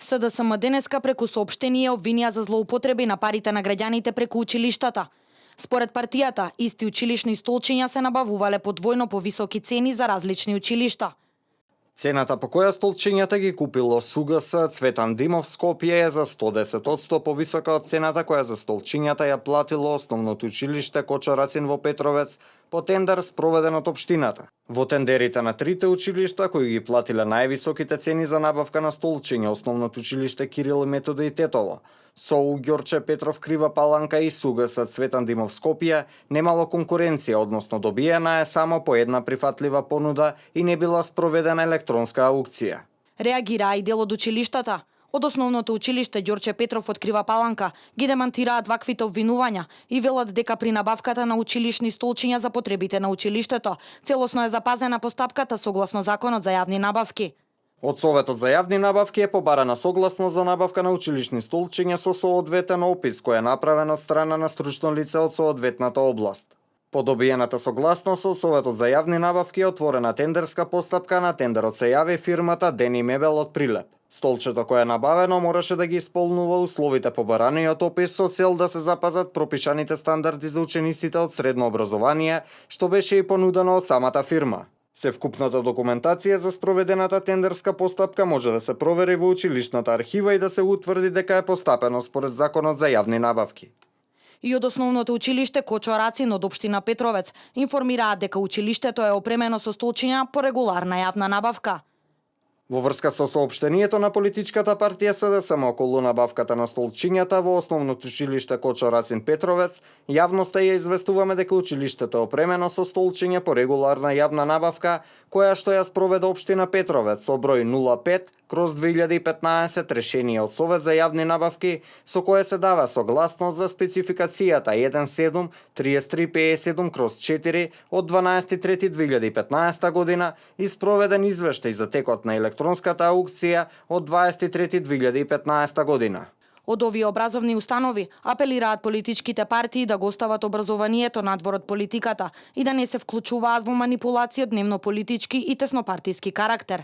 СДСМ денеска преку соопштение обвинија за злоупотреби на парите на граѓаните преку училиштата. Според партијата, исти училишни столчиња се набавувале по двојно повисоки цени за различни училишта. Цената по која столчињата ги купило СУГС Цветан Димов Скопје е за 110% повисока од цената која за столчињата ја платило основното училиште Кочо Рацин во Петровец по тендер спроведен од општината. Во тендерите на трите училишта кои ги платиле највисоките цени за набавка на столчиња, основното училиште Кирил и Методе и Тетово, СОУ Ѓорче Петров Крива Паланка и СУГС Цветан Димов Скопје, немало конкуренција, односно добиена е само по една прифатлива понуда и не била спроведена електронска аукција. Реагираа и дел од училиштата. Од основното училиште Ѓорче Петров од Крива Паланка ги демантираат ваквите обвинувања и велат дека при набавката на училишни столчиња за потребите на училиштето целосно е запазена постапката согласно Законот за јавни набавки. Од Советот за јавни набавки е побарана согласност за набавка на училишни столчиња со соодветен опис кој е направен од страна на стручно лице од соодветната област. По добиената согласност од Советот за јавни набавки е отворена тендерска постапка, на тендерот се јави фирмата Дени Мебел од Прилеп. Столчето кое е набавено мораше да ги исполнува условите по бараниот опис со цел да се запазат пропишаните стандарди за учениците од средно образование, што беше и понудено од самата фирма. Севкупната документација за спроведената тендерска постапка може да се провери во училишната архива и да се утврди дека е постапено според Законот за јавни набавки. И од основното училиште Кочо Рацин од општина Петровец информираат дека училиштето е опремено со столчиња по регуларна јавна набавка. Во врска со соопштението на политичката партија СДСМ околу набавката на столчињата во основното училиште Кочо Рацин Петровец, јавноста ја известуваме дека училиштето е опремено со столчиња по регуларна јавна набавка, која што ја спроведе општина Петровец со број 05/2015 решение од Совет за јавни набавки, со кое се дава согласност за спецификацијата 17-3357/4 од 12.3.2015 година и спроведен извештај за текот на електронската аукција од 23.2015 година. Од овие образовни установи апелираат политичките партии да го остават образованието надвор од политиката и да не се вклучуваат во манипулација од дневно политички и теснопартиски карактер.